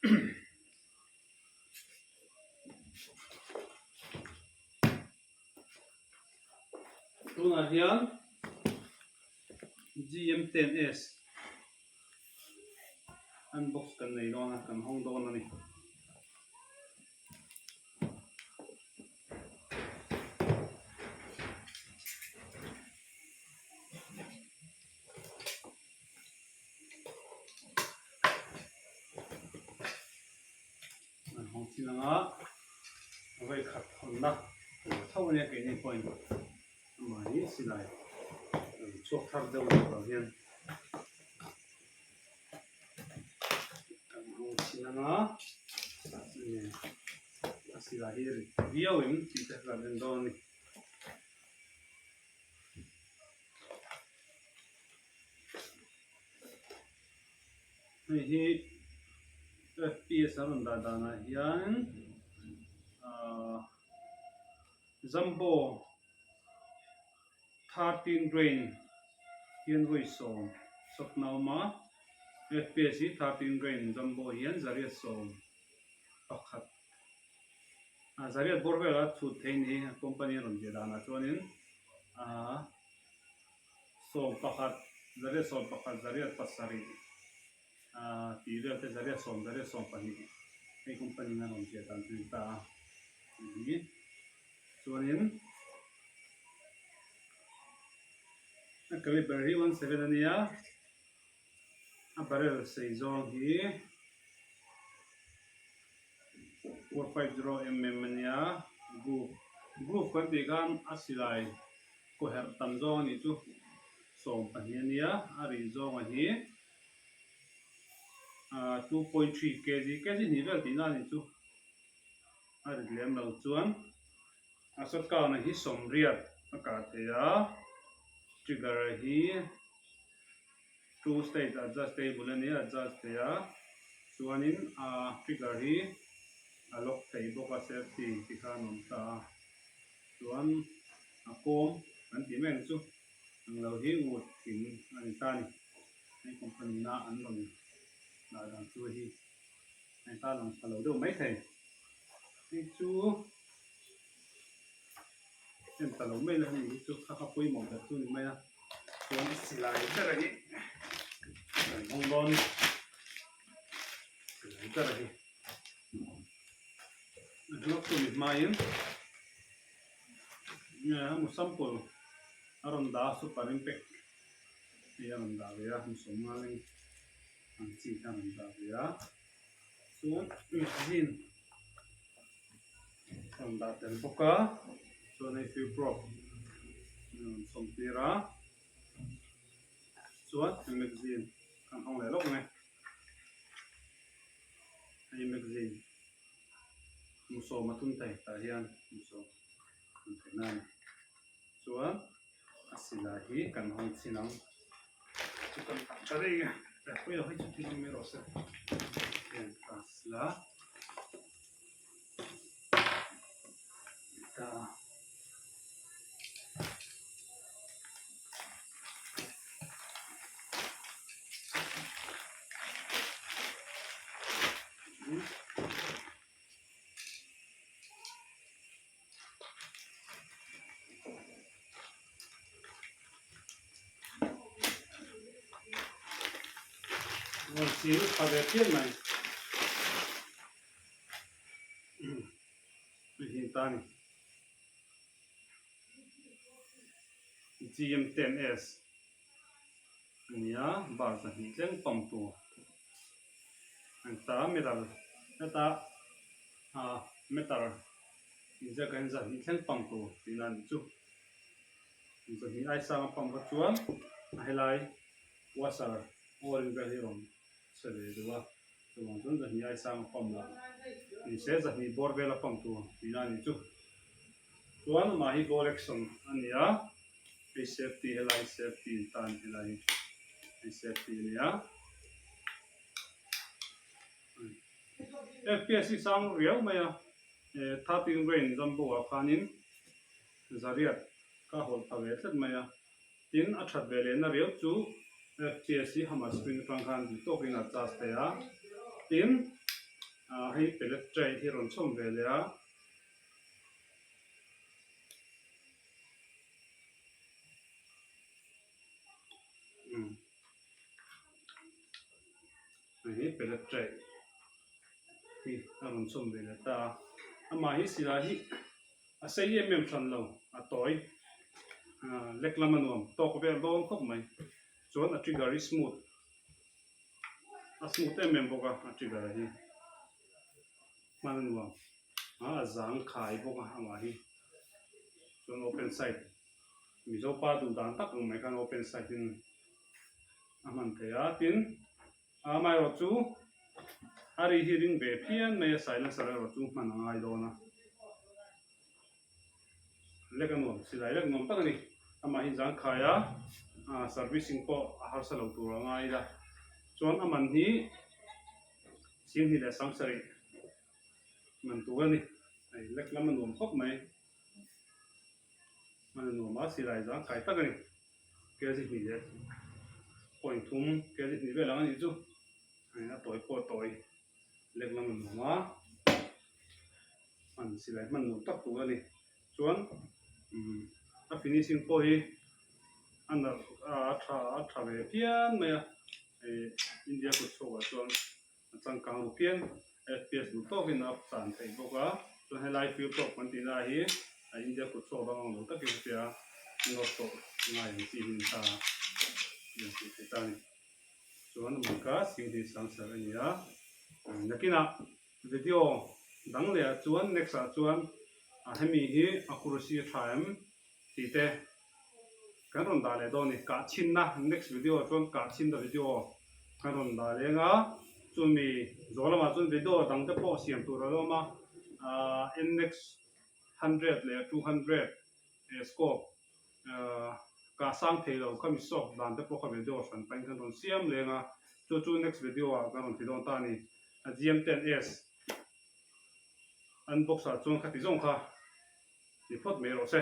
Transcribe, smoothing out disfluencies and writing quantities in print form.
Tunah hian GM10S unbox kan nei dawn a, kan hawng dawn a ni. An hawng chin anga vawi khat hawnna tur tho a nia keini pawhin amah hi silai rawn chhuak thar deuh a nih vang hian kan hawng chin anga a silai hi rit viau em tih te kan en dawn a ni. Hei hi FPS a rawn dah danah hian ahh Jumbo 13 grain hian vawi sawm sawt na awm a, FPS hi 13 grain Jumbo hian zariat sawm pakhat ah zariat bawr vela chhut thei a ni a company a rawn ziah danah chuanin ahh. 11, zariat 11, zariat pasarih ah tih vel te zariat sawm, zariat 12 hei company in a rawn ziah dan chu a ni ta a tih hi. Chuanin a caliber hi one seven a nia, a barrel sei zawng hi 450 mm a nia, groove groove kan tih khan a silai Kaw herh tam zawng a nih chu 12 a nia, a rih zawng a hi 2.3 kg, kg hnih vel tihna a nih chu a rit lem lo chuan a shot count hi 80 a kah thei a, trigger hi two stage adjustable a nia, adjust thei a, chuanin a trigger hi a lock thei bawk a safety tikhan a awm ta a. Chuan a kawm kan tih mek chu ang lo hi ngut thing a ni ta a ni. Hei company na an rawn dah dan chu hi hei ta lang tha lo deuh mai thei. Hei chu en ta lo mai la hemi hi chu kha kha pawimawh ber chu ni mai a. Chuan silai ber hi kan hawng dawn silai ber hi. A hlawk chu mi hmain nge a sample a rawn dah a super impact hei a rawn dah ve a hmu sawm ngalin ang chi kha a rawn dah ve a chuan magazine a rawn dah tel bawk a chuan hei few prop a rawn chhawm tir a chuan magazine kan hawng leh lawk mai. Hei magazine hmu sawm a thun thei tah hian hmu sawm thun theih na a ni chuan a silai hi kan hawng chhin ang chu kan tak ta reng a hei pawh hi chu thil awm mai rawh se hian ta sila ta. Rawn chil tha ve phian mai hei hi ta a ni. GM10S a ni a, bar 2 tleng pump tur an ta meter heta ah meter inziak ah hian 2 thleng pump tur tihna a nih chu. 2 ai sang a pump kha chuan a helai washer o-ring vel hi a rawn chhe ve deuh a, chuvang chuan 2 ai sang a pump lah ni se 2 bawr vel a pump tur tihna a nih chu. Chuan amah hi goal action a ni a, hei safety helai safety in tan helai hi hei safety a ni a. FPS hi sang riau mai a, 13 grain jumbo ah khanin zariat ka hawlh pha ve tlat mai a, tin a that ve lehna riau chu FPS hi hammer spring atang khan duh tawkin a adjust thei a, tin. Hei pellet tray hi a rawn chhawm ve leh a. Hei hi pellet tray hi a rawn chhawm ve leh ta a. Amah hi silai hi a sei em em hran lo, a tawi lek lam a nuam tawk vel dawn khawp mai. Chuan a trigger hi smooth a smooth em em bawk a, a trigger hi hman a nuam a, a zang khai bawk a amah hi chuan open side Mizo pa duh dan tak ang mai khan open side in a hman thei a, tin amaherawh chu a ri hi ring ve phian mai a silencer erawh chu hman a ngai dawn a. Lek a nuam, silai lek nuam tak a ni. Amah hi zang khai a, servicing pawh a harsa lo tur a ngai ila. Chuan a man hi Singhnih leh Sangsarih man tur a ni. Hei lek lam a nuam khawp mai. Man a nuam a, silai zang khai tak a ni. Kg hnih leh point thum, kg hnih vel ang a nih chu. Hei a tawi pawh a tawi lek lam a nuam a. Hman silai hman nuam tak tur a ni. Chuan umm a finishing pawh hi a nalh a tha a tha ve phian mai a hei India kut chhuakah chuan a changkang ru phian F_P_S duh tawkin a chan theih bawk a chuan helai field talk kan tih lai hi a India kut chhuak dang ang lo takin hetia nawr tawh ngai ang chi hi ni ta a lian tih theih ta a ni. Chuan a hmun kha Singhnih Sangsar a ni a nakinah. Video dang leh ah chuan next ah chuan a hemi hi a kursi a tha em tih te kan rawn dah leh dawn a ni. Kah chhinna next video ah chuan kah chhinna video kan rawn dah leng a, chumi zawh lamah chuan video dang te pawh siam tur a lo awm a, ah nx 100 leh 200 scope Kah sang thei lo kha mi sawk dan te pawh kha video hran pahin kan rawn siam leng a, chu chu next video ah kan rawn ti dawn ta a ni. A GM10S unbox ah chuan khati zawng kha ni phawt mai rawh se.